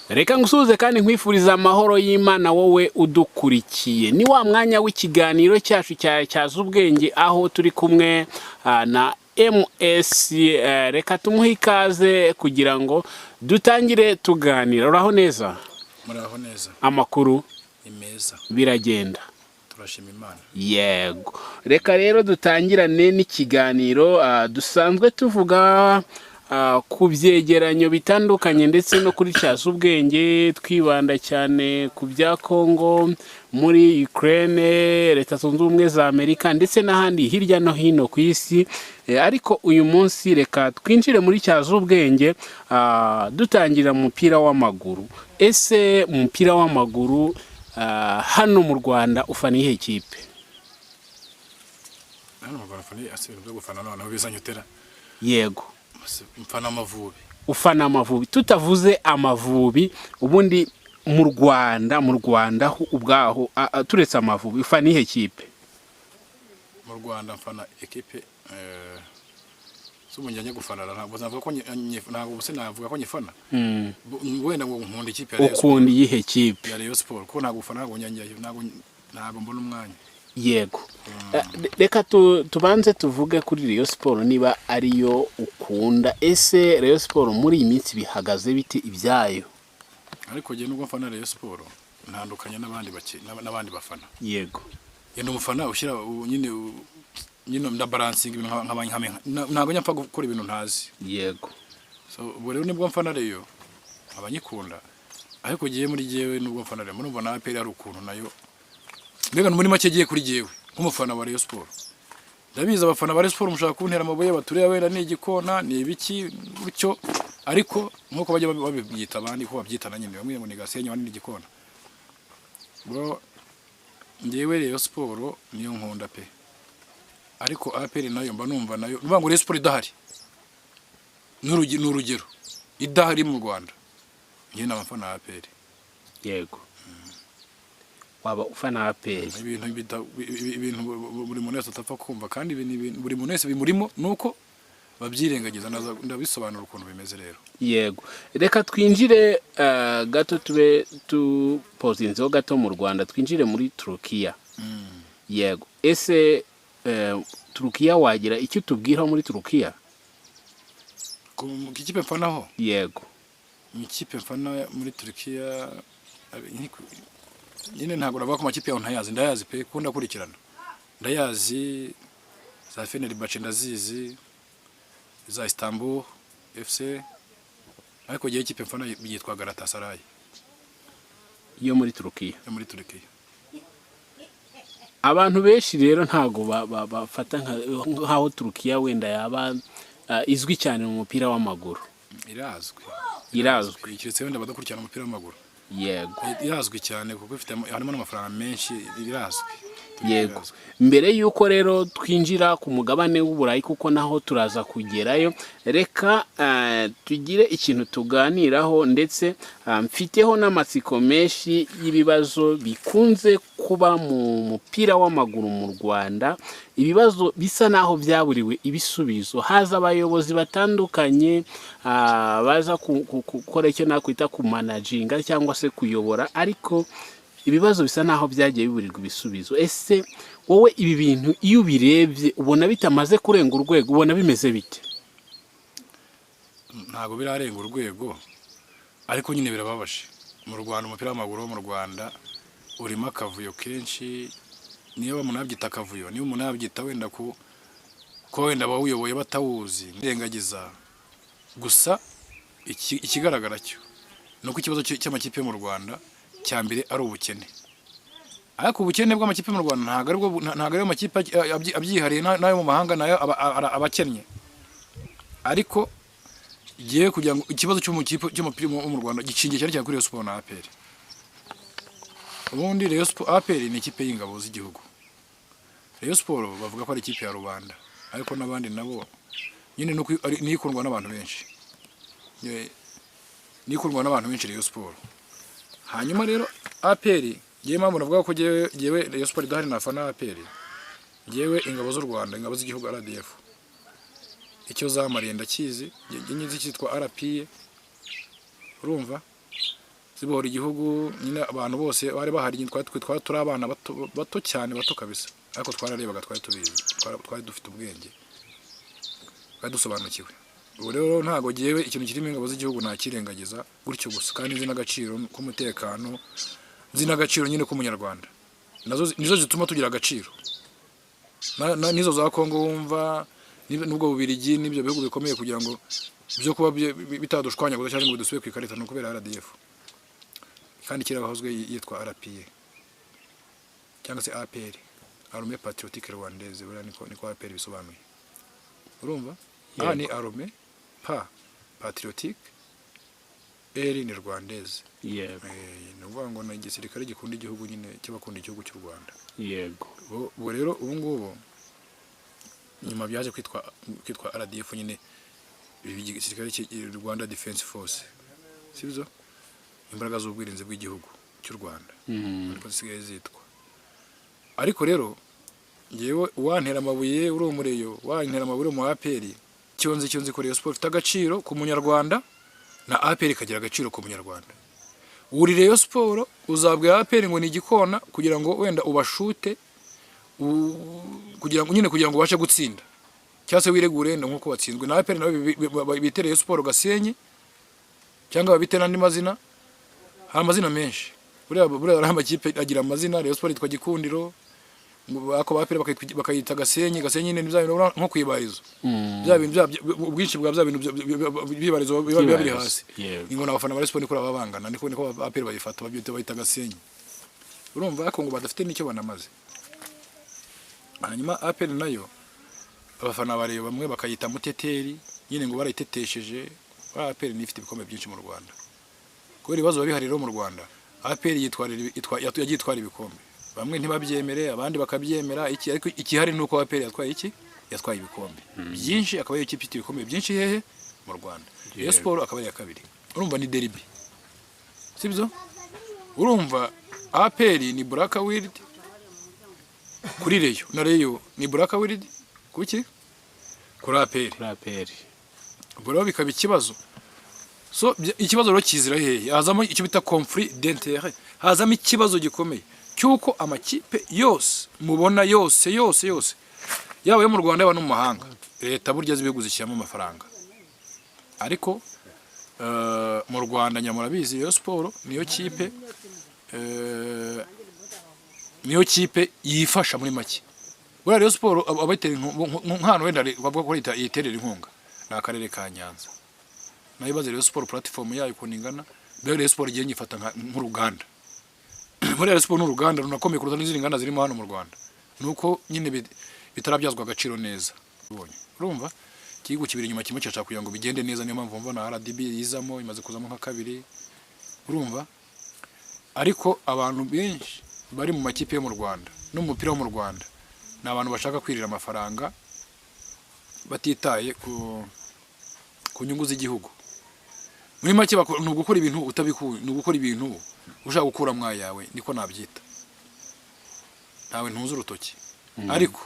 Reka ngusuhuze kandi nkwifuriza amahoro y'Imana wowe udukurikiye. Ni wa mwanya w'ikiganiro cyacu cya Cyaza Ubwenge, aho turi kumwe na MS. Reka tumuhe ikaze kugira ngo dutangire tuganira. Uraho neza? Muraho neza. Amakuru? Ni meza. Biragenda? Turashima Imana. Yego, reka rero dutangirane n'ikiganiro. Dusanzwe tuvuga ku byegeranyo bitandukanye ndetse no kuri Cyaza Ubwenge, twibanda cyane ku bya Kongo, muri Ukraine, Leta Zunze Ubumwe za Amerika ndetse n'ahandi hirya no hino ku isi. Ariko uyu munsi reka twinjire muri Cyaza Ubwenge, dutangira mu mupira w'amaguru. Ese mu mupira w'amaguru hano mu Rwanda ufana iyihe kipe? Hano mu Rwanda mfana, ase ibintu byo gufana noneho bizanye utera? Yego. Mfana Amavubi. Ufana Amavubi. Tutavuze Amavubi, ubundi mu Rwanda ho ubwaho, turetse Amavubi, ufana iyihe kipe? Mu Rwanda mfana ekipe z'ubu njya gufana, ntabwo navuga ko ntabwo se navuga ko nyifana. Wenda ngo nkunda ikipe ya Rayon Sport. Ukunda iyihe kipe? Ya Rayon Sport, kuko ntabwo ufana, ntabwo njyayo, ntabwo mbona umwanya. Yego. Reka tubanze tuvuge kuri Rayon Sport niba ariyo ukunda. Ese Rayon Sport muri iyi minsi bihagaze bite ibyayo? Ariko njye nubwo mfana Rayon Sport, ntandukanye n'abandi n'abandi bafana. Ngenda umufana ushyira nyine nyine ndabalancinga ibintu ntabwo njya mpfa gukora ibintu ntazi. So ubwo rero nibwo mfana Rayon, nkaba nyikunda, ariko giye muri jyewe nubwo mfana Rayon, murumva na APR hari ukuntu nayo, mbega muri make giye kuri jyewe nk'umufana wa Rayon Sport. Ndabizi abafana ba Rayon Sport mushaka kuntera amabuye, baturiye wenda ni igikona, ni ibiki gutyo, ariko nk'uko bajya babibyita abandi, ko babyita na nyine bamwe ngo ni Gasenyi, abandi ni igikona. Bro, njyewe Rayon Sport niyo nkunda pe, ariko APR nayo mba numva nayo nuvuga ngo Rayon Sport idahari, ni urugero, idahari mu Rwanda, njye n'abafana APR. Yego, waba ufana APR. Ibintu ibintu buri muntu wese atapfa kumva, kandi ibi ni ibintu buri muntu wese bimurimo, nuko babyirengagiza. Ndabisobanura ukuntu bimeze rero. Yego, reka twinjire gato, tube tupozinzeho gato mu Rwanda, twinjire muri Turukiya. Yego, ese Turukiya wagira icyo utubwiraho muri Turukiya? Ku ikipe mfanaho? Yego. Mu ikipe mfana muri Turukiya, nyine ntabwo navuga ko amakipe yaho ntayazi, ndayazi pe, kuko ndakurikirana, ndayazi. Za Fenerbahce ndazizi, za Istanbul FC, ariko igihe ikipe mfana yitwa Galatasaray. Yo muri Turukiya? Yo muri Turukiya. Abantu benshi rero ntabwo bafata nk'aho Turukiya wenda yaba izwi cyane mu mupira w'amaguru. Irazwi. Irazwi. Keretse wenda badakurikirana umupira w'amaguru. Irazwi cyane kuko ifite harimo n'amafaranga menshi, irazwi. Irazwi. Mbere y'uko rero twinjira ku mugabane w'Uburayi, kuko naho turaza kugerayo, reka tugire ikintu tuganiraho, ndetse mfiteho n'amatsiko menshi y'ibibazo bikunze kuba mu mupira w'amaguru mu Rwanda, ibibazo bisa n'aho byaburiwe ibisubizo. Haza abayobozi batandukanye, baza gukora icyo nakwita kumanaginga cyangwa se kuyobora, ariko ibibazo bisa n'aho byagiye biburirwa ibisubizo. Ese wowe ibi bintu iyo ubirebye ubona bitamaze kurenga urwego? Ubona bimeze bite? Ntabwo birarenga urwego, ariko nyine birababaje. Mu Rwanda, umupira w'amaguru wo mu Rwanda urimo akavuyo kenshi. Niba umuntu yabyita akavuyo, niba umuntu yabyita wenda ko wenda abawuyoboye batawuzi, irengagiza gusa. Ikigaragara cyo ni uko ikibazo cy'amakipe yo mu Rwanda cya mbere ari ubukene, ariko ubukene bw'amakipe mu Rwanda ntabwo aribwo, ntabwo ariyo makipe abyihariye, n'ayo mu mahanga nayo aba akennye. Ariko igiye kugira ngo ikibazo cy'umukipe cy'umupira wo mu Rwanda gishingiye cyane cyane kuri Rayon Sport na APR. Ubundi Rayon Sport, APR ni ikipe y'ingabo z'igihugu. Rayon Sport bavuga ko ari ikipe ya rubanda, ariko n'abandi nabo nyine nuko niyo ikundwa n'abantu benshi. Niyo ikundwa n'abantu benshi, Rayon Sport. Hanyuma rero APR, ngewe impamvu navuga ko ngewe Rayon Sport idahari nafana APR, ngewe ingabo z'u Rwanda, ingabo z'igihugu RDF, icyo zamariye ndakizi. Njye nzi cyitwa RPA, urumva. Zibohora igihugu nyine, abantu bose bari bahari nyine, twari turi abana bato bato cyane, bato kabisa, ariko twararebaga, twari tubizi, twari dufite ubwenge, twari dusobanukiwe. Ubu rero ntabwo ngewe ikintu kirimo ingabo z'igihugu nakirengagiza gutyo gusa, kandi nzi n'agaciro k'umutekano, nzi n'agaciro nyine k'umunyarwanda. Nazo nizo zituma tugira agaciro. N'izo za Kongo wumva, n'ubwo Bubirigi, n'ibyo bihugu bikomeye, kugira ngo byo kuba bitadushwanyaguza cyangwa ngo bidusubire ku ikarita, ni ukubera RDF. Kandi kera bahozwe yitwa RPA cyangwa se APR, Armée Patriotique Rwandaise. Buriya niko APR bisobanuye, urumva? A ni Armée, P Patriotique, R ni Rwandaise. Ni ukuvuga ngo ni igisirikare gikunda igihugu nyine, cy'abakunda igihugu cy'u Rwanda. Ubwo rero ubu ngubu nyuma byaje kwitwa RDF nyine, igisirikare Rwanda Defense Force, sibyo? Imbaraga z'ubwirinzi bw'igihugu cy'u Rwanda, ariko zisigaye zitwa. Ariko rero ngewe wantera amabuye uri umureyo, wantera amabuye uri umu APR, cyo nzi ko Rayon Sport ifite agaciro ku munyarwanda, na APR ikagira agaciro ku munyarwanda. Uri Rayon Sport uzabwira APR ngo ni igikona kugira ngo wenda ubashute, kugira ngo nyine, kugira ngo ubashe gutsinda cyangwa se wiregure wenda nk'uko watsinzwe. Na APR nawe bite Rayon Sport Gasenyi, cyangwa babite n'andi mazina. Hari amazina menshi buriya hari amakipe agira amazina. Rayon Sport yitwa Gikundiro, ngo ako ba APR bakayita Gasenyi. Gasenyi nyine ni bya bintu nko kwibarizo, bya bintu ubwinshi bwa bya bintu by'ibarizo biba biri hasi. Ngo abafana ba Rayon Sport niko baba bangana, niko APR bayifata, babyita, bayita Gasenyi, urumva? Ariko ngo badafite n'icyo banamaze. Hanyuma APR nayo abafana bareba bamwe bakayita muteteri nyine, ngo barayitetesheje. Buriya APR niyo ifite ibikombe byinshi mu Rwanda kubera ibibazo biba bihari rero mu Rwanda. APR yagiye itwara ibikombe, bamwe ntibabyemere, abandi bakabyemera iki, ariko ikihari ni uko APR yatwaye iki? Yatwaye ibikombe byinshi, akaba ariyo kipe ifite ibikombe byinshi hehe? Mu Rwanda. Rayon Sport akaba ari iya kabiri. Urumva ni derby, sibyo? Urumva APR ni Black Wild kuri Rayon, na Rayon ni Black Wild kuki? Kuri APR. Kuri APR. Ubwo rero bikaba ikibazo. So ikibazo rero kizira hehe? Hazamo icyo bita conflit d'intérêt, hazamo ikibazo gikomeye cy'uko amakipe yose mubona, yose yose yose, yaba ayo mu Rwanda, yaba no mu mahanga, leta burya z'ibihugu zishyiramo amafaranga. Ariko mu Rwanda nyamurabizi, Rayon Sport niyo kipe yifasha muri make. Buriya Rayon Sport abayitera nk'ahantu wenda bavuga ko leta yiterera inkunga ni akarere ka Nyanza. Nayo ibaze Rayon Sport platform yayo ukuntu ingana. Mbere Rayon Sport igiye nyifata nk'uruganda. Muri Rayon Sport ni uruganda runakomeye kuruta n'izindi nganda zirimo hano mu Rwanda, nuko nyine bitarabyazwa agaciro neza. Ubonye, urumva igihugu kibiri inyuma kimwe kirashaka kugira ngo bigende neza. Niyo mpamvu mva na RDB yizamo, imaze kuzamo nka kabiri, urumva? Ariko abantu benshi bari mu makipe yo mu Rwanda no mu mupira wo mu Rwanda ni abantu bashaka kwirira amafaranga batitaye ku nyungu z'igihugu. Muri make ni ugukora ibintu utabikuye, ni ugukora ibintu ushaka gukura mwayawe, niko nabyita. Ntawe ntuzi urutoki. Ariko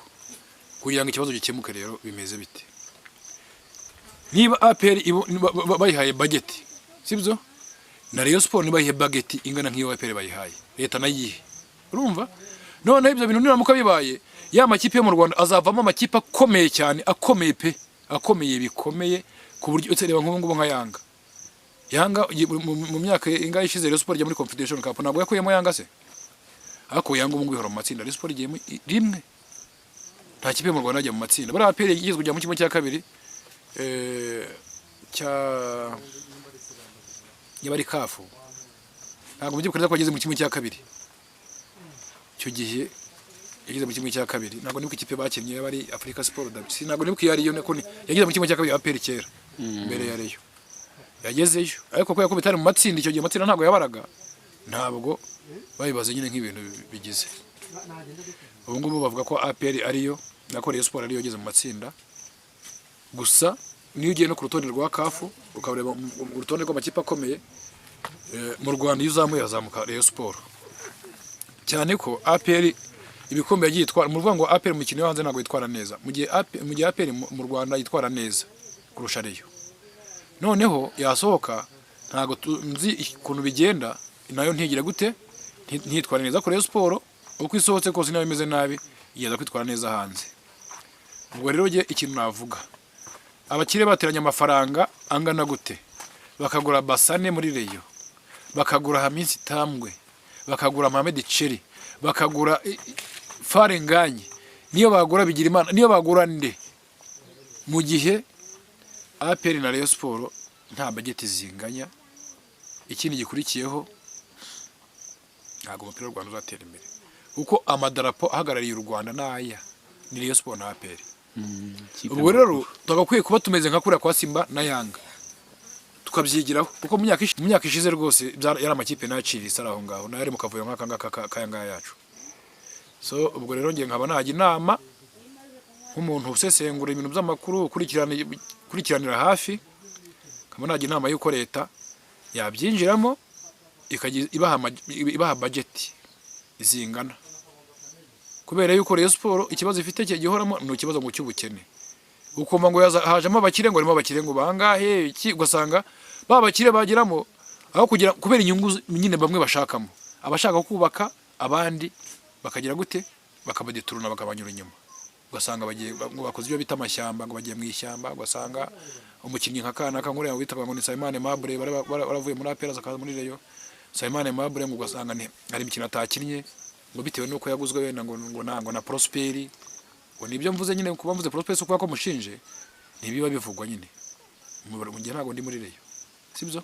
kugira ngo ikibazo gikemuke rero bimeze bite? Niba APR bayihaye budget, sibyo? Na Rayon Sport nibayihe budget ingana nk'iyo APR bayihaye, leta nayo iyihe, urumva? Noneho ibyo bintu niramuka bibaye, ya makipe yo mu Rwanda azavamo amakipe akomeye cyane, akomeye pe, akomeye bikomeye, ku buryo uretse reba nk'ubu ngubu nka Yanga. Yanga mu myaka ingahe ishize Rayon Sport ijya muri Confederation Cup, ntabwo yakuyemo Yanga se? Ariko Yanga ubu ngubu ihora mu matsinda, Rayon Sport igiyemo rimwe. Nta kipe mu Rwanda yajya mu matsinda. Buriya APR yigeze kujya mu kimwe cya kabiri, cya niba ari CAF, ntabwo mubyibuka neza ko yageze mu kimwe cya kabiri. Icyo gihe yageze mu kimwe cya kabiri, ntabwo nibuka ikipe bakinnye, yaba ari Africa Sport si, ntabwo nibuka iyo ariyo. Niko yageze mu kimwe cya kabiri APR kera mbere ya Rayon yagezeyo, ariko kubera ko bitari mu matsinda icyo gihe, amatsinda ntabwo yabaraga, ntabwo babibaze nyine nk'ibintu bigize. Ubu ngubu bavuga ko APR ariyo, nako Rayon Sport ariyo yageze mu matsinda gusa. Niyo ugiye no ku rutonde rwa CAF, ukareba urutonde rw'amakipe akomeye mu Rwanda, iyo uzamuye hazamuka Rayon Sport, cyane ko APR ibikombe yagiye itwara mu ruvuga ngo APR mu mikino yo hanze ntabwo yitwara neza, mu gihe APR mu Rwanda yitwara neza kurusha Rayon. Noneho yasohoka. Ntabwo nzi ukuntu bigenda, nayo ntigira gute, ntitwara neza. Kuri Rayon Sport uko isohotse kose, nayo imeze nabi, igeza kwitwara neza hanze. Ubwo rero njye ikintu navuga, abakire bateranye amafaranga angana gute, bakagura Basane muri Rayon, bakagura Hamisi Tambwe, bakagura Mohamed Cheri, bakagura Farenganye, niyo bagura Bigirimana, niyo bagura nde, mu gihe APR na Rayon Sport nta budget zinganya, ikindi gikurikiyeho ntabwo umupira w'u Rwanda uzatera imbere, kuko amadarapo ahagarariye u Rwanda n'aya ni Rayon Sport na APR. Ubwo rero twagakwiye kuba tumeze nka kuriya kwa Simba na Yanga, tukabyigiraho, kuko mu myaka ishize rwose yari amakipe n'aciriritse ari aho ngaho, nayo ari mu kavuyo nk'aka ngaka k'aya ngaya yacu. So ubwo rero ngiye nkaba najya inama nk'umuntu usesengura ibintu by'amakuru, ukurikiranira hafi, nkaba najya inama y'uko leta yabyinjiramo, ikajya ibaha budget zingana, kubera yuko Rayon Sport ikibazo ifite gihoramo ni ikibazo ngo cy'ubukene. Ukumva ngo hajemo abakire, ngo harimo abakire ngo bangahe iki, ugasanga ba bakire bageramo aho kugira, kubera inyungu nyine bamwe bashakamo, abashaka kubaka, abandi bakagira gute, bakabadeturuna, bakabanyura inyuma, ugasanga bagiye ngo bakoze ibyo bita amashyamba, ngo bagiye mu ishyamba. Ugasanga umukinnyi nka kanaka nkuriya witwaga ngo ni Nsabimana Aimable, baravuye muri APR akaza muri Rayon, Nsabimana Aimable, ngo ugasanga hari imikino atakinnye, ngo bitewe n'uko yaguzwe wenda ngo na Prosperi. Ngo nibyo mvuze nyine, kuba mvuze Prosperi si ukuvuga ko mushinje, ntibiba bivugwa nyine. Mu gihe ntabwo ndi muri Rayon, sibyo,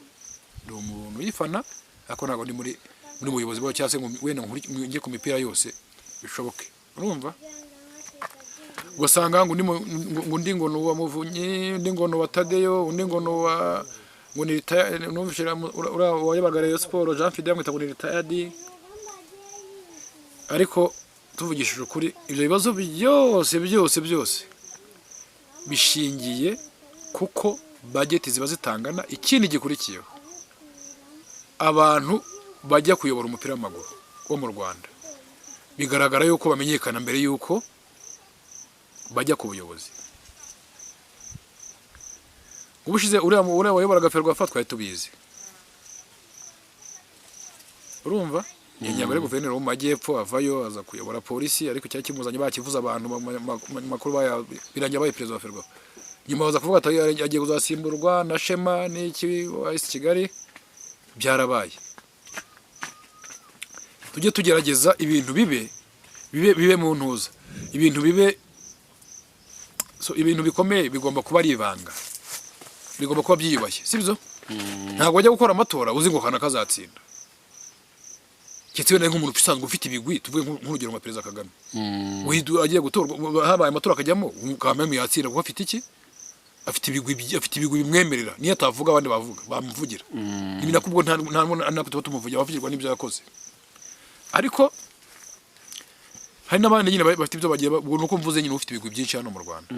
ndi umuntu uyifana, ariko ntabwo ndi muri buyobozi bwayo, cyangwa se ngo wenda njye ku mipira yose bishoboke. Urumva, ugasanga ngo undi ngo ni uwa Muvunyi, undi ngo ni uwa Tadeyo, undi ngo ni uwa, ngo ni retired. Numvise uriya wayoboraga Rayon Sport Jean Fidel amwita ngo ni retired. Ariko tuvugishije ukuri, ibyo bibazo byose byose byose bishingiye kuko budget ziba zitangana. Ikindi gikurikiyeho, abantu bajya kuyobora umupira w'amaguru wo mu Rwanda bigaragara yuko bamenyekana mbere yuko bajya ku buyobozi. Ubushize uriya wayoboraga Ferwafa twari tubizi, urumva, ntabwo ari guverineri wo mu majyepfo, avayo aza kuyobora polisi, ariko cyari kimuzanye bakivuze, abantu makuru birangira abaye perezida wa Ferwafa. Nyuma baza kuvuga ati agiye kuzasimburwa na Shema n'iki wa AS Kigali. Byarabaye. Tujye tugerageza ibintu bibe mu ntuza, ibintu bibe, so ibintu bikomeye bigomba kuba ari ibanga, bigomba kuba byiyubashye, sibyo? Ntabwo wajya gukora amatora uzi ngo kana kazatsinda, keretse wenda nk'umuntu usanzwe ufite ibigwi, tuvuge nk'urugero nka Perezida Kagame. Uhita agiye gutorwa, habaye amatora akajyamo, Kagame yatsinda kuko afite iki? Afite ibigwi, afite ibigwi bimwemerera. Niyo atavuga, abandi bavuga, bamuvugira. Ni nako ubwo nta nako tuba tumuvugira, abavugirwa n'ibyo yakoze. Ariko hari n'abandi nyine bafite ibyo bagiye ubwo nuko mvuze nyine ufite ibigwi byinshi hano mu Rwanda,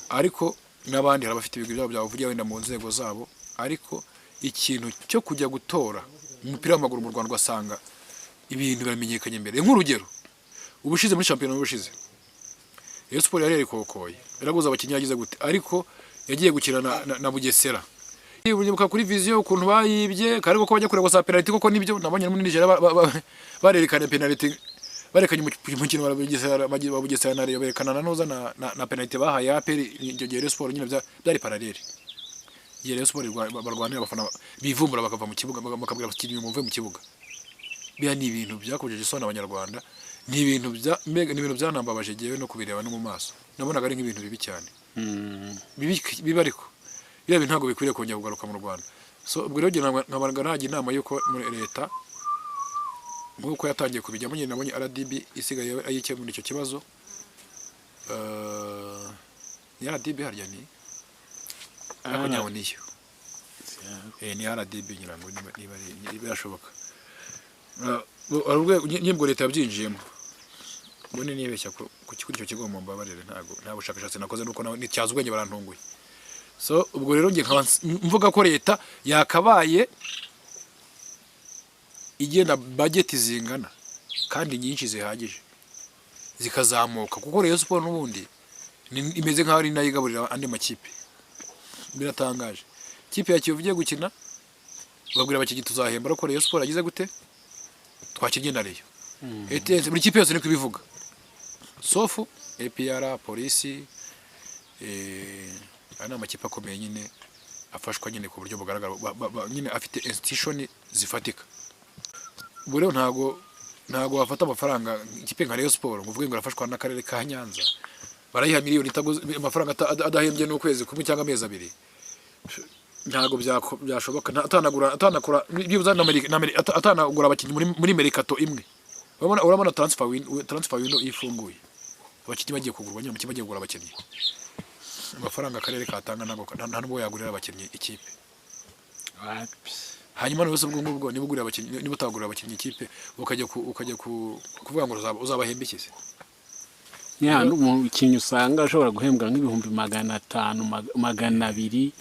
ariko n'abandi hari abafite ibigwi byabo byabavugira wenda mu nzego zabo. Ariko ikintu cyo kujya gutora umupira w'amaguru mu Rwanda, ugasanga ibintu biramenyekanye mbere. Nk'urugero, ubushize muri shampiyona y'ubushize, Rayon Sport yari yarikokoye, yaraguze abakinnyi, yagize gute, ariko yagiye gukina na Bugesera. Uribuka kuri Vision ukuntu bayibye, kandi koko bajya kureba gusa penalty, koko nibyo nabonye no muri Nigeria barerekana penalty, barekanye umukino wa Bugesera na Rayon, berekana na noza na penalty bahaye APR. Icyo gihe Rayon Sport nyine byari parallèle. Igihe Rayon Sport barwanira, abafana bivumbura bakava mu kibuga, bakabwira abakinnyi muve mu kibuga. Biriya ni ibintu byakojeje isoni Abanyarwanda, ni ibintu bya mbega, ni ibintu byanambabaje jyewe no kubireba no mu maso nabonaga ari nk'ibintu bibi cyane, bibi bibi. Ariko biriya bintu ntabwo bikwiriye kongera kugaruka mu Rwanda. So ubwo rero njye nkabaga najya inama y'uko muri leta, nk'uko yatangiye kubijyamo nyine, nabonye RDB isigaye ayikemura icyo kibazo. Ni RDB harya, ni ariko nyawo niyo, ni RDB ngira ngo niba birashoboka. Hari urwego nyibwo leta yabyinjiyemo. Ubundi nibeshya kuri icyo kigo mumbabarire, ntabwo nta bushakashatsi nakoze, nuko nawe nityaza ubwenge barantunguye. So ubwo rero njye nkaba mvuga ko leta yakabaye igena budget zingana kandi nyinshi zihagije, zikazamuka, kuko Rayon Sport n'ubundi imeze nk'aho ari nayo igaburira andi makipe. Biratangaje, ikipe ya Kiyovu igiye gukina. Babwira abakinnyi tuzahemba ariko Rayon Sport yagize gute? Twakinnye na Rayon. Etincelles, buri kipe yose niko ibivuga, sauf APR, Polisi. Aya ni amakipe akomeye nyine, afashwa nyine ku buryo bugaragara, nyine afite institution zifatika. Ubu rero ntago wafata amafaranga ikipe nka Rayon Sport ngo uvuge ngo irafashwa n'akarere ka Nyanza, barayiha miliyoni itaguze amafaranga adahembye n'ukwezi kumwe cyangwa amezi 2. Ntago byashoboka. Atanagura, atanakora byibuze atanagura abakinnyi muri mercato imwe. Urabona transfer window ifunguye, abakinnyi bagiye kugurwa nyine, amakipe bagiye kugura abakinnyi, amafaranga akarere katanga ntabwo nta nubwo yagurira abakinnyi ikipe. Wapi. Hanyuma rero ubwo ngubwo niba ugurira abakinnyi, niba utagurira abakinnyi ikipe, ukajya kuvuga ngo uzabahemba iki se? Ni handi umukinnyi usanga ashobora guhembwa nk'ibihumbi 500, 200,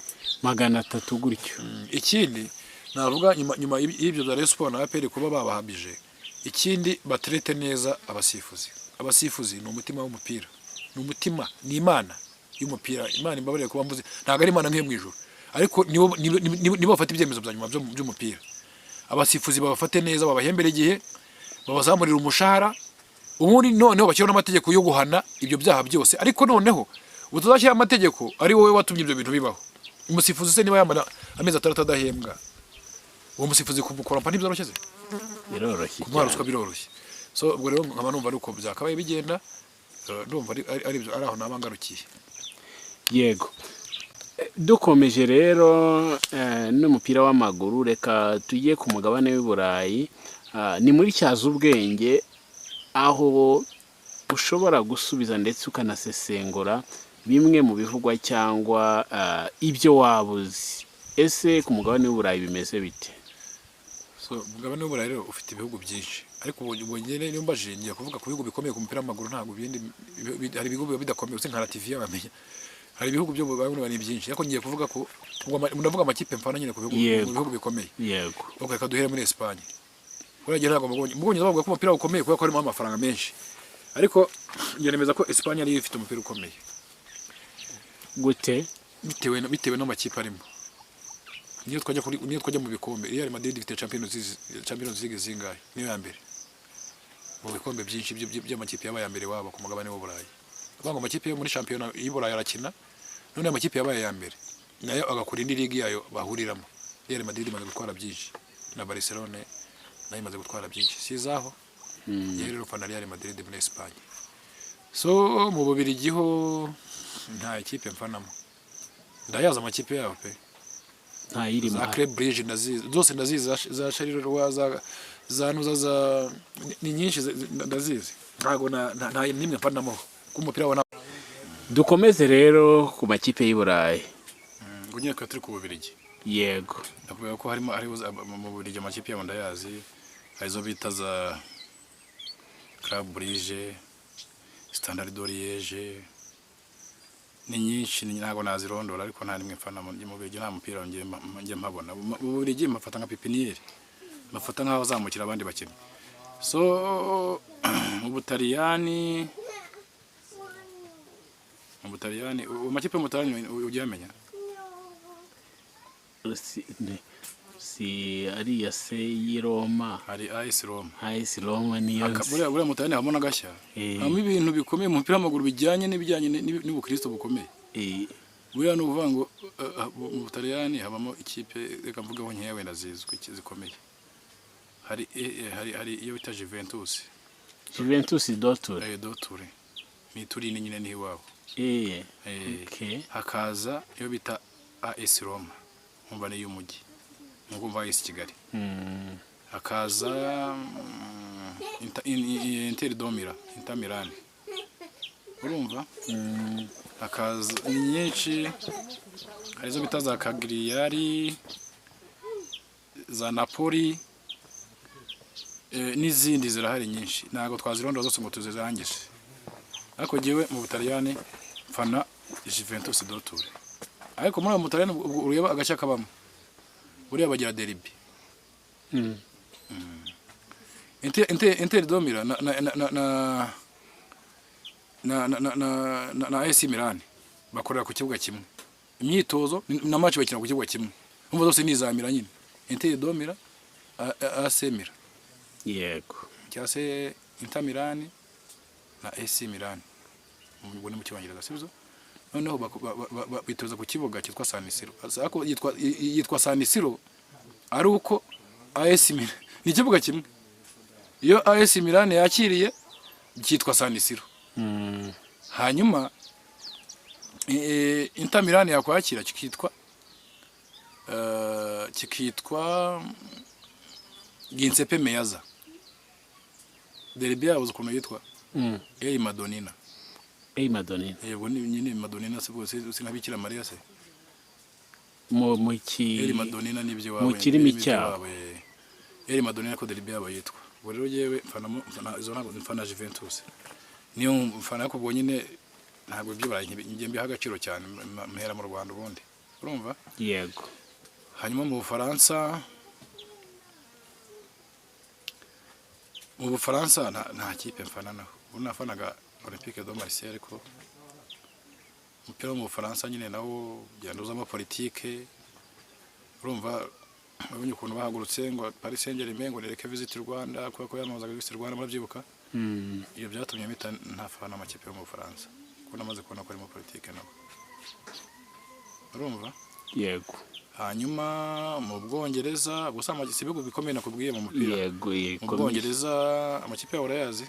300 gutyo. Ikindi navuga nyuma y'ibyo bya Rayon Sport na APR kuba babahamije, ikindi batraite neza abasifuzi. Abasifuzi ni umutima w'umupira, ni umutima, ni Imana y'umupira. Imana imbabarire kuba mvuze, ntabwo ari Imana nk'iyo mu ijuru, ariko nibo bafata ibyemezo bya nyuma by'umupira. Abasifuzi babafate neza, babahembere igihe, babazamurire umushahara, ubundi noneho bashyiraho n'amategeko yo guhana ibyo byaha byose. Ariko noneho utazashyiraho amategeko ari wowe watumye ibyo bintu bibaho. Umusifuzi se niba yamara amezi 6 adahembwa, uwo musifuzi kumukorompa ntibyoroshye se? Biroroshye Kumuha ruswa cyane. biroroshye. So ubwo rero nkaba numva ari uko byakabaye bigenda. Ndumva ari ibyo, ari aho naba ngarukiye. Yego. Dukomeje rero n'umupira w'amaguru, reka tujye ku mugabane w'i Burayi. Ni muri cyaza ubwenge, aho ushobora gusubiza ndetse ukanasesengura bimwe mu bivugwa cyangwa ibyo waba uzi. Ese ku mugabane w'i Burayi bimeze bite? So umugabane w'Uburayi rero ufite ibihugu byinshi, ariko ubu njye niyo mbajije ngiye kuvuga ku bihugu bikomeye ku mupira w'amaguru. Ntabwo ibindi hari ibihugu biba bidakomeye usi nka Latvia bamenya. Hari ibihugu byo bamwe ni byinshi, ariko ngiye kuvuga ku ubwo ndavuga amakipe mfana nyine ku bihugu, mu bihugu bikomeye. Ok, reka duhere muri Espagne. Buriya ntabwo mu Bwongereza bavuga ko umupira ukomeye kubera ko harimo amafaranga menshi, ariko njye nemeza ko Espagne ariyo ifite umupira ukomeye. Gute? Bitewe n'amakipe arimo. Niyo twajya mu bikombe, Real Madrid ifite Champions League zingahe? Niyo ya mbere mu bikombe byinshi by'amakipe yabaye ya mbere wabo ku mugabane w'Uburayi. Kuvuga ngo amakipe yo muri shampiyona y'i Burayi arakina, none amakipe yabaye ya mbere nayo agakora indi ligue yayo bahuriramo. Real Madrid imaze gutwara byinshi, na Barcelone nayo imaze gutwara byinshi, si izaho. Njyewe rero mfana Real Madrid muri Espagne. So mu Bubiligi ho nta ikipe mfanamo, ndayazi amakipe yabo pe. Ntayirimo. Za Club Brugge ndazizi zose, ndazizi za Charleroi, za nuza, za ni nyinshi, ndazizi. Ntabwo nta nimwe mfanamo ku mupira wa Dukomeze rero ku makipe y'i Burayi. Ngo nyine twari turi ku Bubiligi. Yego. Nakubwira ko harimo hariho mu Bubiligi amakipe yabo ndayazi. Hari izo bita za Club Brugge, Standard de Liège, ni nyinshi, ntabwo nazirondora, ariko nta nimwe mfana mu Bubiligi. Nta mupira njye mpabona mu Bubiligi, mpafata nka pépinière, mafata nk'aho azamukira abandi bakinnyi. So mu Butaliyani, amakipe yo mu Butaliyani ujya uyamenya? Si ariya se y'i Roma? Hari AS Roma. AS Roma niyo nzi. Buriya mu Butaliyani habamo n'agashya. Habamo ibintu bikomeye mu mupira w'amaguru bijyanye n'ibijyanye n'ubukristo bukomeye. Buriya ni ukuvuga ngo mu Butaliyani habamo ikipe, reka mvugeho nkeya wenda zizwi zikomeye. Hari iyo bita Juventus. Juventus de Turin. De Turin, ni Turin nyine, niho iwabo. Hakaza iyo bita AS Roma, nkumva ni iy'umujyi, nkuko umva AS Kigali. Hakaza Inter de Milan, Inter Milan, urumva. Hakaza, ni nyinshi, hari izo bita za Cagliari, za Napoli, n'izindi zirahari nyinshi, ntabwo twazirondora zose ngo tuzirangize. Ariko jyewe mu Butaliyani mfana Juventus de Turin. Ariko muri uwo Butaliyani ubwo ureba agashya kabamo, buriya bagira derby. Inter de Milan na AC Milan bakorera ku kibuga kimwe, imyitozo na match bakina ku kibuga kimwe, umva zose ni iza Milan nyine. Inter de Milan, AC Milan. Yego. Cyangwa se Inter Milan na AC Milan, ubwo ni mu Cyongereza, sibyo? Noneho bitoza ku kibuga cyitwa San Siro, ariko yitwa San Siro ari uko AS Milan ni ikibuga kimwe. Iyo AS Milan yakiriye cyitwa San Siro. Hanyuma Inter Milan yakwakira kikitwa Giuseppe Meazza. Derby yabo uzi ukuntu yitwa? Ei Madonnina. Ei Madonnina. Yego, ni nyine Madonnina se bwose si nka Bikira Mariya se? Mu ki Eri Madonnina nibyo mu wawe kirimi cyabo. Eri Madonnina ko derby yabo yitwa. Ubwo rero yewe mfana izo, ntabwo mfana Juventus, niyo mfana, ariko ubwo nyine ntabwo ibyo baraye njye mbiha agaciro cyane, mpera mu Rwanda ubundi, urumva? Yego. Hanyuma mu Bufaransa nta kipe mfana naho. Ubu nafanaga Olympique de Marseille, ariko umupira wo mu Bufaransa nyine nawo ugenda uzamo politike. Urumva urabonye ukuntu bahagurutse ngo Paris Saint-Germain ngo nereke Visit Rwanda, kubera ko yamamazaga Visit Rwanda, murabyibuka? Ibyo byatumye mpita ntafana amakipe yo mu Bufaransa, kuko namaze kubona ko harimo politike nabo, urumva? Yego. Hanyuma mu Bwongereza gusa, si ibihugu bikomeye nakubwiye mu mupira. Yego. Mu Bwongereza amakipe yawe urayazi?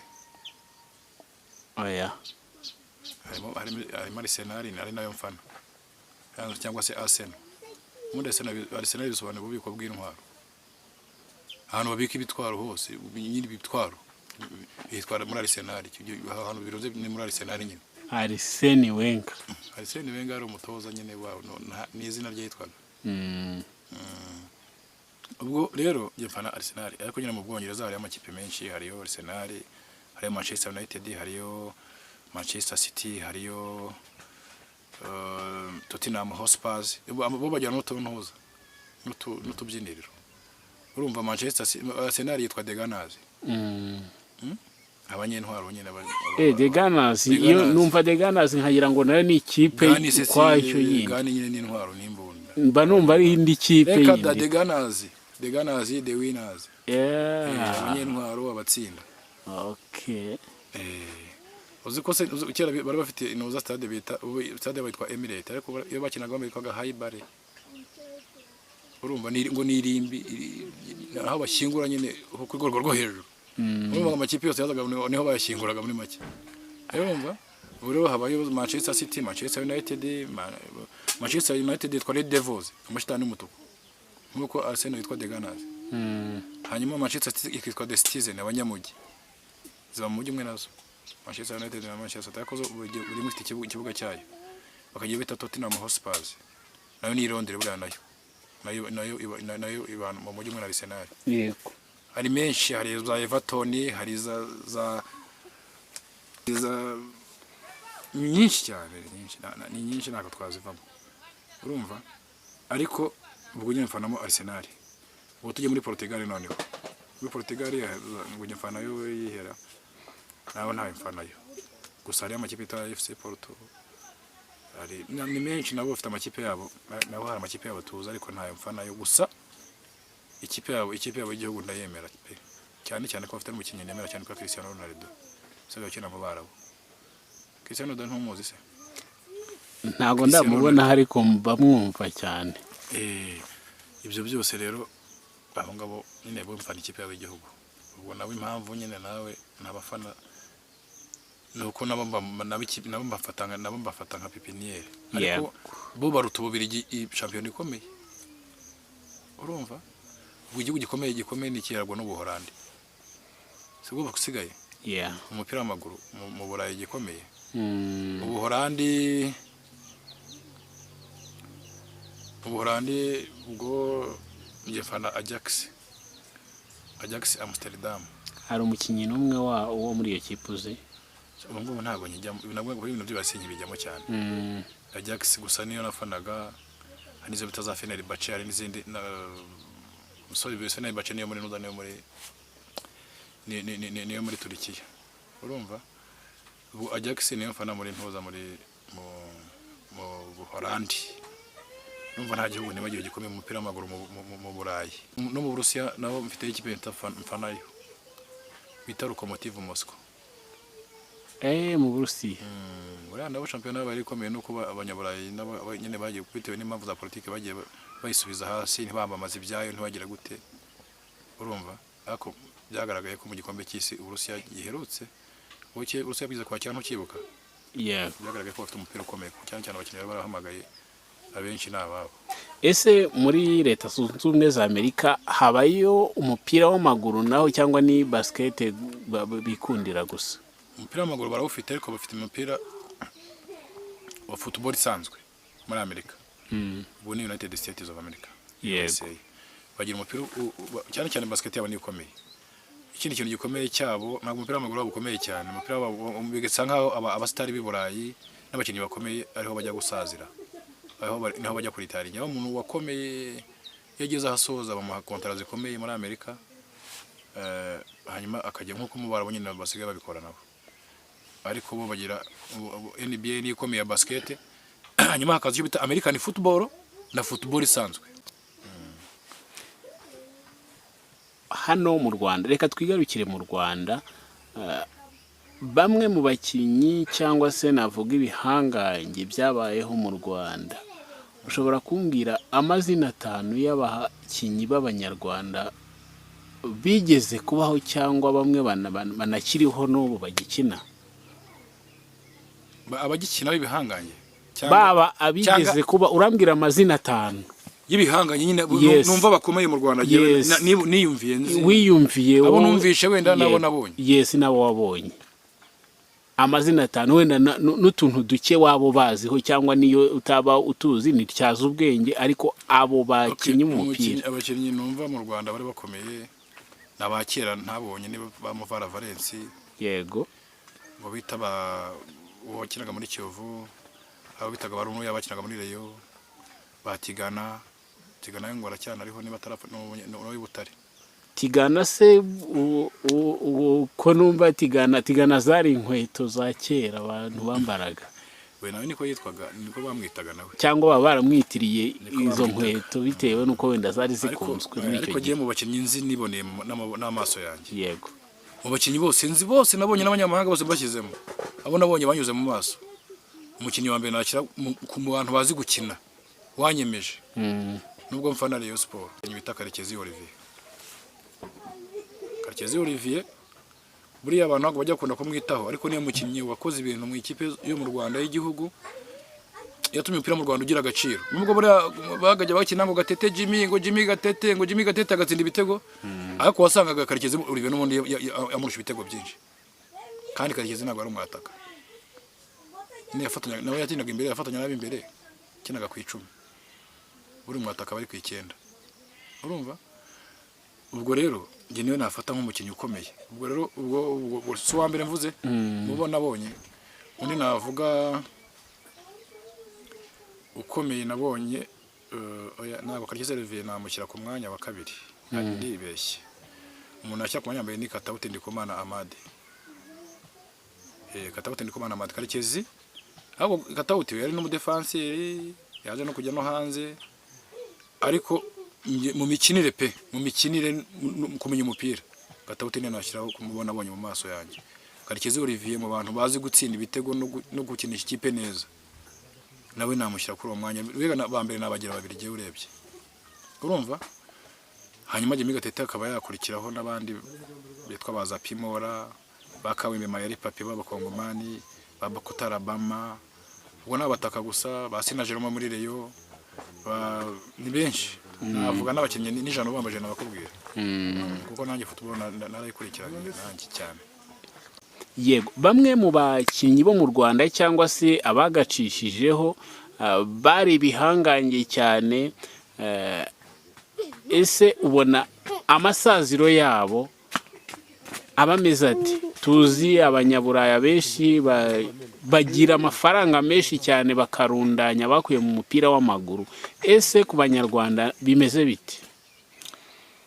Oya. Harimo Arsenal, ari nayo mfana, cyangwa se Arsenal. Ubundi Arsenal bisobanura ububiko bw'intwaro, ahantu babika ibitwaro hose nyine, ibitwaro bitwara muri Arsenal. Ahantu birunze ni muri Arsenal nyine. Arsene Wenger. Arsene Wenger ari umutoza nyine wawo, ni izina rye yitwaga. Ubwo rero njye mfana Arsenal, ariko nyine mu Bwongereza hariyo amakipe menshi: hariyo Arsenal, hariyo Manchester United, hariyo Manchester City, hariyo Tottenham Hotspur. Bo bagira n'utuntuza n'utubyiniriro, urumva? Manchester Arsenal yitwa The Gunners. Abanyentwaro nyine The Gunners. The Iyo Gunners. numva The Gunners nkagira ngo nayo ni ikipe Gani se ukwayo yindi. Gani nyine ni intwaro n'imbunda. Mba numva ari indi kipe Reka da. yindi. The Gunners, The Gunners, the winners. Abanyentwaro, abatsinda. Uzi ko se kera bari bafite inoza stade bita, ubu stade bayitwa Emirates, ariko iyo bakinaga bitwaga Highbury, urumva? Ni ngo ni irimbi aho bashyingura nyine ho ku rwego rwo hejuru. Urumva amakipe yose yazaga niho bayashyinguraga muri make. Urumva ubu rero habayo Manchester City, Manchester United. Manchester United yitwa Red Devils, amashitani y'umutuku, nk'uko Arsenal yitwa The Gunners. Hanyuma Manchester City ikitwa The Citizen, abanyamujyi. Ziba mu mujyi umwe nazo, Manchester United na Manchester City, ariko zo buri imwe ifite ikibuga cyayo. Bakagira bita Tottenham Hotspur, nayo ni i Londres buriya, nayo iba mu mujyi umwe na Arsenal. Hari menshi, hari za Everton, hari za nyinshi cyane, nyinshi ni nyinshi, ntabwo twazivamo, urumva? Ariko ubwo nyine mfanamo Arsenal. Ubu tujye muri Portugal noneho. Muri Portugal ngo njye mfanayo yihera nawe, ntawe mfanayo, gusa hariyo amakipe yitwa FC Porto, hari ni menshi, nabo bafite amakipe yabo, nabo hari amakipe yabo tuzi, ariko ntayo mfanayo. Gusa ikipe yabo y'igihugu ndayemera pe, cyane cyane ko bafite n'umukinnyi nemera cyane, ko Cristiano Ronaldo usigaye ukina mu Barabu. Cristiano Ronaldo ntumuzi se? Ntabwo ndamubona, ariko mba mwumva cyane. Ibyo byose rero, abo ngabo nyine bo mfana ikipe yabo y'igihugu. Ubwo nawe impamvu nyine nawe ntabafana ni uko nabo mbafata nka pépinière, ariko bo baruta Ububirigi shampiyona ikomeye, urumva? Ubwo igihugu gikomeye ni ikiragwa n'Ubuholandi, si bwo busigaye umupira w'amaguru mu Burayi gikomeye. Ubuholandi ubwo njye mfana Ajax Amsterdam. Hari umukinnyi n'umwe wa wo muri iyo kipe uzi? Ubu ngubu ntabwo nkijyamo, nabwo ibintu byose nkibijyamo cyane. Ajax gusa niyo nafanaga. Hari n'izo bita za Fenerbahce, hari n'izindi na sorry, Fenerbahce niyo muri nuza, niyo muri ni, ni, ni, niyo muri Turikiya, urumva? Ubu Ajax niyo mfana muri ntuza, muri mu Buholandi. Numva nta gihugu nibagiwe gikomeye mu mupira w'amaguru mu Burayi. No mu Burusiya nabo mfite ikipe mfanayo bita Lokomotiv Moscow. Mu Burusiya. Buriya nabo shampiyona yabaye ikomeye, nuko Abanyaburayi nabo nyine bagiye, bitewe n'impamvu za politiki, bagiye bayisubiza hasi, ntibamamaze ibyayo, ntibagira gute, urumva. Ariko byagaragaye ko mu gikombe cy'isi Uburusiya giherutse, Uburusiya bwize kwakira, ntukibuka? Yego. Byagaragaye ko bafite umupira ukomeye, cyane cyane abakinnyi bari barahamagaye abenshi ni ababo. Ese muri Leta Zunze Ubumwe za Amerika habayo umupira w'amaguru naho, cyangwa ni basket bikundira gusa? Umupira w'amaguru barawufite, ariko bafite umupira wa football isanzwe muri Amerika. Ubu ni United States of America. USA. Bagira umupira cyane cyane basket yabo niyo ikomeye. Ikindi kintu gikomeye cyabo, ntabwo umupira w'amaguru wabo ukomeye cyane. Umupira wabo bigasa nkaho abasitari b'i Burayi n'abakinnyi bakomeye ariho bajya gusazira, niho bajya kuritaringa. Aho umuntu wakomeye iyo ageze aho asoza, bamuha kontara zikomeye muri Amerika, hanyuma akajya nk'uko mu Barabu nyine basigaye babikora nabo. Ariko bo bagira NBA niyo ikomeye ya basket, hanyuma hakaza icyo bita American football na football isanzwe. Hano mu Rwanda, reka twigarukire mu Rwanda, bamwe mu bakinnyi cyangwa se navuga ibihangange byabayeho mu Rwanda, ushobora kumbwira amazina 5 y'abakinnyi b'Abanyarwanda bigeze kubaho, cyangwa bamwe banakiriho n'ubu bagikina? Abagikina b'ibihangange Baba abigeze kuba, urambwira amazina 5. Y'ibihanganye nyine Yes. numva bakomeye mu Rwanda njyewe, Yes. niyumviye nzi. Wiyumviye. Abo Wowe- numvishe wenda nabo Yego. nabonye. Yes, nabo wabonye, amazina 5 wenda n'utuntu duke waba ubaziho, cyangwa niyo utaba utuzi ntityaza ubwenge, ariko abo bakinnyi umupira. Abakinnyi numva mu Rwanda bari bakomeye ni aba kera ntabonye, niba ba Muvara Valens. Ngo bita ba uwo wakinaga muri Kiyovu, abo bitaga ba Runuya bakinaga muri Rayon, ba Tigana. Tigana ngo aracyana ariho niba atarapfa, ni uw'i Butare. Tigana se ko numva Tigana zari inkweto za kera abantu bambaraga? We nawe niko yitwaga, niko bamwitaga nawe. Cyangwa baba baramwitiriye Niko izo bamwitaga. nkweto bitewe n'uko wenda zari Ariko zikunzwe muri icyo ariko gihe. ngiye mu bakinnyi nzi niboneye n'amaso yanjye, mu bakinnyi bose nzi, bose nabonye n'abanyamahanga bose mbashyizemo, abo nabonye banyuze mu maso, umukinnyi wa mbere nashyira ku bantu bazi gukina wanyemeje, nubwo mfana Rayon Sport, bita Karekezi Olivier. Karekezi Olivier buriya abantu ntabwo bajya bakunda kumwitaho, ariko niyo mukinnyi wakoze ibintu mu ikipe yo mu Rwanda y'igihugu yatumye umupira mu Rwanda ugira agaciro. Nubwo buriya bagajya bakina ngo Gatete Jimmy, ngo Jimmy Gatete, ngo Jimmy Gatete agatsinda ibitego, ariko wasangaga Karekezi Olivier n'ubundi amurusha ibitego byinshi, kandi Karekezi ntabwo ari umwataka. Nyine yafatanya nawe, yakinaga imbere, yafatanya n'ab'imbere, yakinaga ku 10, buri mwataka bari ku 9, urumva. Ubwo rero njye niwe nafata nk'umukinnyi ukomeye. Ubwo rero ubwo si uwa mbere mvuze mubo nabonye. Undi navuga ukomeye nabonye, oya, ntabwo Karekezi Olivier namushyira ku mwanya wa kabiri, ndibeshye. Umuntu ashyira ku mwanya wa mbere ni Katauti Ndikumana Amade. Katauti Ndikumana Amade. Karekezi, ahubwo Katauti we yari n'umudefanseri, yaje no kujya no hanze, ariko mu mikinire pe, mu mikinire, kumenya umupira, Katauti niyo nashyiraho kumubona abonye mu maso yanjye. Karekezi Olivier mu bantu bazi gutsinda ibitego no gukinisha ikipe neza, nawe namushyira kuri uwo mwanya. Mbega ba mbere nabagira babiri igihe urebye, urumva. Hanyuma Jimmy Gatete akaba yakurikiraho n'abandi bitwa ba Zapimora, ba Kawembe Mayeri Papi b'Abakongomani, ba Bakutara Bama, ubwo ni abataka gusa, ba Sina Jerome muri Rayon, ni benshi navuga n'abakinnyi n'ijana bambaje nabakubwira, kuko nanjye football narayikurikiranye nanjye cyane. Yego, bamwe mu bakinnyi bo mu Rwanda cyangwa se abagacishijeho, bari ibihangange cyane, ese ubona amasaziro yabo aba ameze ati? Tuzi Abanyaburaya benshi bagira amafaranga menshi cyane, bakarundanya bakuye mu mupira w'amaguru. Ese ku Banyarwanda bimeze bite?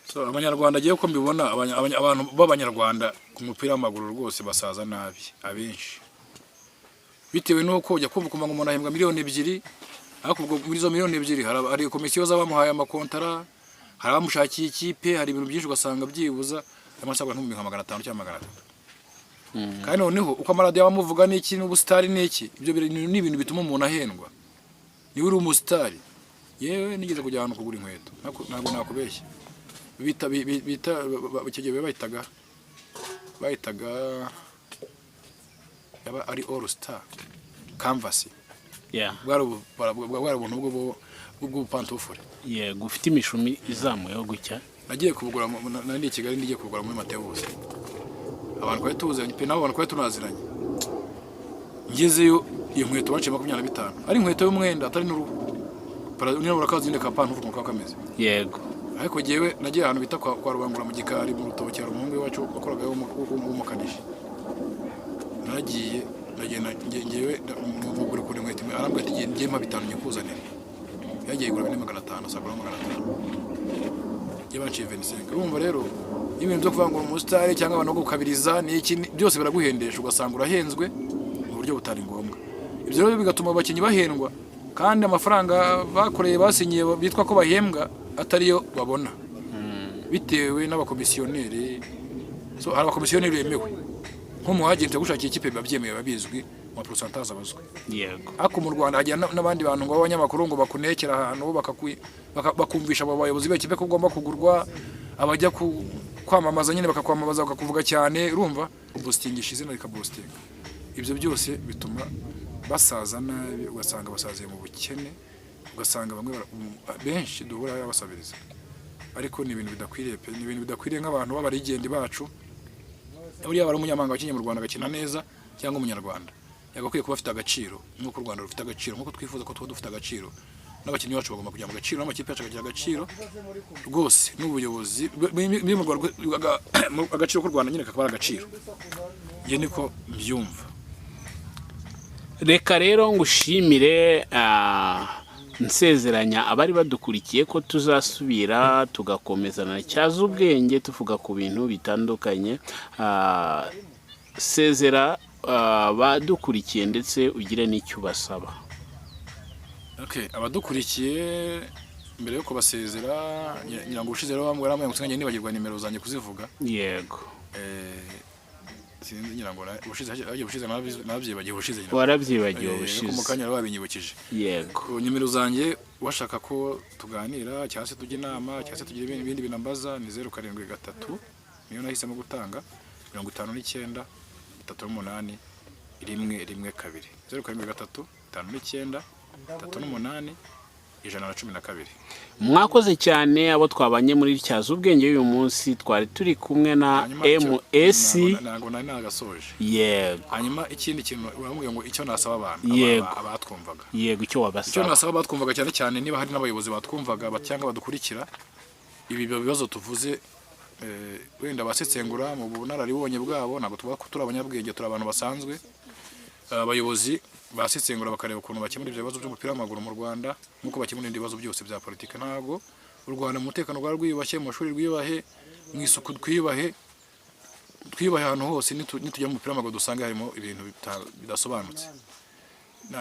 So, Abanyarwanda agiye uko mbibona, abantu b'Abanyarwanda ku mupira w'amaguru rwose basaza nabi abenshi, bitewe n'uko ujya kumva ukumva ngo umuntu ahembwa miliyoni 2. Ariko ubwo muri izo miliyoni 2 hari komisiyo z'abamuhaye amakontara, hari abamushakiye ikipe, hari ibintu byinshi, ugasanga byibuza amasabwa nk'ibihumbi nka 500 cyangwa 300. Kandi noneho uko amaradiyo abamuvuga n'iki n'ubusitari n'iki, ibyo ni ibintu bituma umuntu ahendwa. Niba uri umusitari, yewe nigeze kujya ahantu kugura inkweto, ntabwo nakubeshya, bita bita icyo gihe bahitaga yaba ari All Star Canvas. Bwari ubuntu bw'ubupantufure. Yego, ufite imishumi izamuyeho gutya. Nagiye kubugura nari i Kigali, ngiye kubugura muri Matewusi. Abantu twari tuziranye pe, nabo abantu twari tunaziranye. Ngezeyo, iyo nkweto baciye 25, ari inkweto y'umwenda atari n'uruhu. Niba urakazi nyine ka pantufure ukuntu kaba kameze. Yego. Ariko jyewe nagiye ahantu bita kwa Rubangura mu gikari mu rutoki, hari umuhungu w'iwacu wakoragayo w'umukanishi. Naragiye, ndagenda, njyewe mugura ukuntu inkweto imwe, arambwira ati: "Ngiye mpa 5 nyikuzanire." Yagiye igura 4,500, asagura 500, njye banciye 25. Urumva rero ibintu byo kuvuga ngo umusitari cyangwa abantu bo gukabiriza ni iki, byose biraguhendesha, ugasanga urahenzwe mu buryo butari ngombwa. Ibyo rero bigatuma abakinnyi bahendwa, kandi amafaranga bakoreye, basinyiye, bitwa ko bahembwa atariyo babona, bitewe n'abakomisiyoneri. So hari abakomisiyoneri bemewe, nk'umu agent yagushakiye ikipe biba byemewe, biba bizwi mu pourcentage abazwe. Ariko mu Rwanda hagira n'abandi bantu ngo b'abanyamakuru ngo bakunekera ahantu, bakumvisha abo bayobozi b'ikipe ko ugomba kugurwa, abajya kwamamaza nyine bakakwamamaza, bakakuvuga cyane, urumva boostingisha izina rikaboostinga. Ibyo byose bituma basaza nabi, ugasanga basaziye mu bukene, ugasanga bamwe benshi duhura basabiriza. Ariko ni ibintu bidakwiriye pe, ni ibintu bidakwiriye nk'abantu b'abarigendi bacu. Buriya bari umunyamahanga wakinnye mu Rwanda agakina neza, cyangwa umunyarwanda, yagakwiye kuba afite agaciro nk'uko u Rwanda rufite agaciro, nk'uko twifuza ko tuba dufite agaciro. N'abakinnyi bacu bagomba kujya mu gaciro, n'amakipe yacu akagira agaciro rwose, n'ubuyobozi mu Rwanda, agaciro k'u Rwanda nyine kakaba ari agaciro. Njye niko mbyumva. Reka rero ngushimire, nsezeranya abari badukurikiye ko tuzasubira tugakomezana cyaza ubwenge, tuvuga ku bintu bitandukanye. Sezera badukurikiye ndetse ugire n'icyo ubasaba. Okay, abadukurikiye, mbere yo kubasezera, ngira ngo ubushize rero bambwira ngo nsigaye nibagirwa nimero zanjye kuzivuga. Yego. Sinzi, ngira ngo ubushize hagiye, ubushize nabyibagiwe ubushize ngira ngo. Warabyibagiwe Ariko mu ubushize. kanya rero babinyibukije. Yego. Ku nimero zanjye, washaka ko tuganira cyangwa se tujya inama cyangwa se tugira ibindi binambaza, ni 073, niyo nahisemo gutanga, 59 38 112, 073 59 38 112. Mwakoze cyane abo twabanye muri Tyaza Ubwenge y'uyu munsi. Twari turi kumwe na Hanyuma MS. Ntabwo nari nagasoje. Yego. Hanyuma ikindi kintu urambwira ngo icyo nasaba abantu Yego. abatwumvaga. Yego, icyo Icyo wabasaba. nasaba abatwumvaga, cyane cyane niba hari n'abayobozi batwumvaga cyangwa badukurikira, ibi bibazo tuvuze, wenda basesengura mu bunararibonye bwabo. Ntabwo tuba turi abanyabwenge, turi abantu basanzwe. Abayobozi basesengura bakareba ukuntu bakemura ibyo bibazo by'umupira w'amaguru mu Rwanda, nk'uko bakemura ibindi bibazo byose bya politiki. Ntabwo u Rwanda mu mutekano rwari rwiyubashye, mu mashuri rwiyubahe, mu isuku twiyubahe, twiyubahe ahantu hose. Nitujya mu mupira w'amaguru dusanga harimo ibintu bidasobanutse.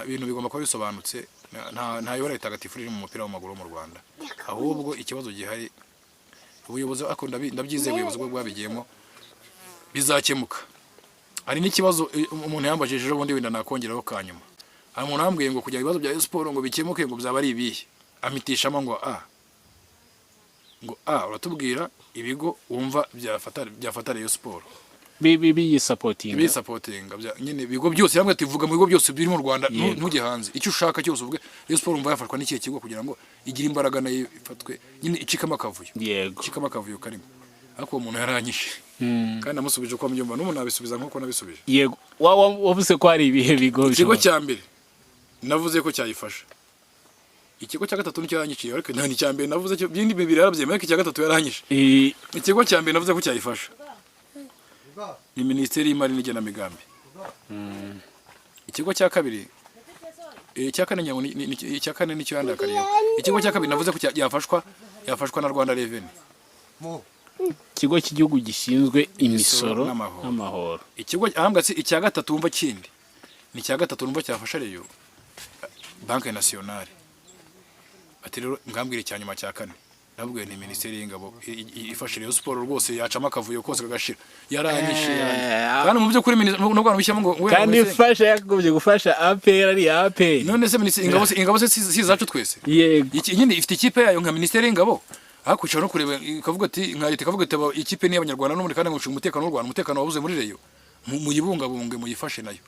Ibintu bigomba kuba bisobanutse. Nta yobora ritagatifu riri mu mupira w'amaguru wo mu Rwanda. Ahubwo ikibazo gihari ubuyobozi, ariko ndabyizeye ubuyobozi bwo bwabigiyemo, bizakemuka. Hari n'ikibazo umuntu yambajije ejo bundi, wenda nakongeraho ka nyuma. Hari umuntu wambwiye ngo kugira ibibazo bya siporo ngo bikemuke ngo byaba ari ibihe, amitishamo ngo a uratubwira ibigo wumva byafata Rayon Sport Biyisupportinga. Bisupportinga nyine ibigo byose hamwe, tuvuga mu bigo byose biri mu Rwanda, ntujye hanze, icyo ushaka cyose uvuge. Rayon Sport umva yafashwa n'ikihe kigo kugira ngo igire imbaraga, nayo ifatwe nyine, icikamo akavuyo? Icikamo akavuyo karimo. Ariko uwo muntu yaranyishe, kandi namusubije uko mbyumva, n'ubu nabisubiza nk'uko nabisubije. Yego, wavuze ko hari ibihe bigo Ikigo bishobora cya mbere navuze ko cyayifasha, ikigo cya gatatu nicyo yaranyiciye, ariko nta icya mbere navuze cyo, ibindi bibiri yarabyemeye, ariko icya gatatu yaranyishe. Ikigo cya mbere navuze ko cyayifasha ni Minisiteri y'Imari n'Igenamigambi. Ikigo cya kabiri, icya kane ngira ngo icya kane nicyo yandakariyeho. Ikigo cya kabiri navuze ko yafashwa na Rwanda Revenue. Ikigo cy'igihugu gishinzwe imisoro n'amahoro. N'amahoro. Ikigo ahambwa si icya gatatu wumva kindi, ni icya gatatu numva cyafasha Rayon, Banque Nationale. Ati rero ngambwire icya nyuma cya kane. Nabwiye ni Minisiteri y'Ingabo ifashe Rayon Sport rwose, yacamo akavuyo kose kagashira. Yaranyishe, yaranyishe. Kandi mu by'ukuri nubwo abantu bishyiramo ngo we Kandi ifasha, yakagombye gufasha APR, ari APR. None se minisiteri ingabo se si izacu twese? Yego. Nyine ifite ikipe yayo nka Minisiteri y'Ingabo, ariko ushobora no kureba ikavuga ati, nka leta ikavuga iti: "Aba ikipe ni iy'Abanyarwanda n'ubundi, kandi ngo gushinga umutekano w'u Rwanda, umutekano wabuze muri Rayon, muyibungabunge, muyifashe nayo."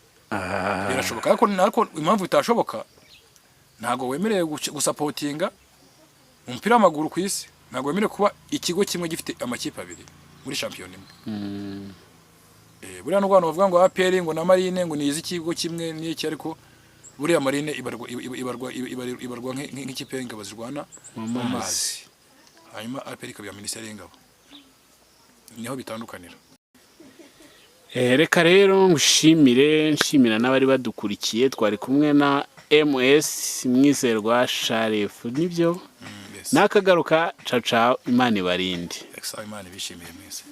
Birashoboka, ariko impamvu bitashoboka, ntabwo wemerewe gusapotinga umupira w'amaguru ku isi, ntabwo wemerewe kuba ikigo kimwe gifite amakipe abiri muri shampiyona imwe. Buriya n'ubwo abantu bavuga ngo APR ngo na Marine ngo ni iz'ikigo kimwe n'iki, ariko buriya Marine ibarwa nk'ikipe y'ingabo zirwana mu mu mazi. Mazi. Hanyuma APR ikaba iya Minisiteri y'Ingabo, niho bitandukanira. Reka rero ngushimire, nshimira n'abari badukurikiye. Twari kumwe na MS Mwizerwa Sharif, nibyo? Yes. Nakagaruka, caca, Imana ibarinde. Imana ibishimiye mwese.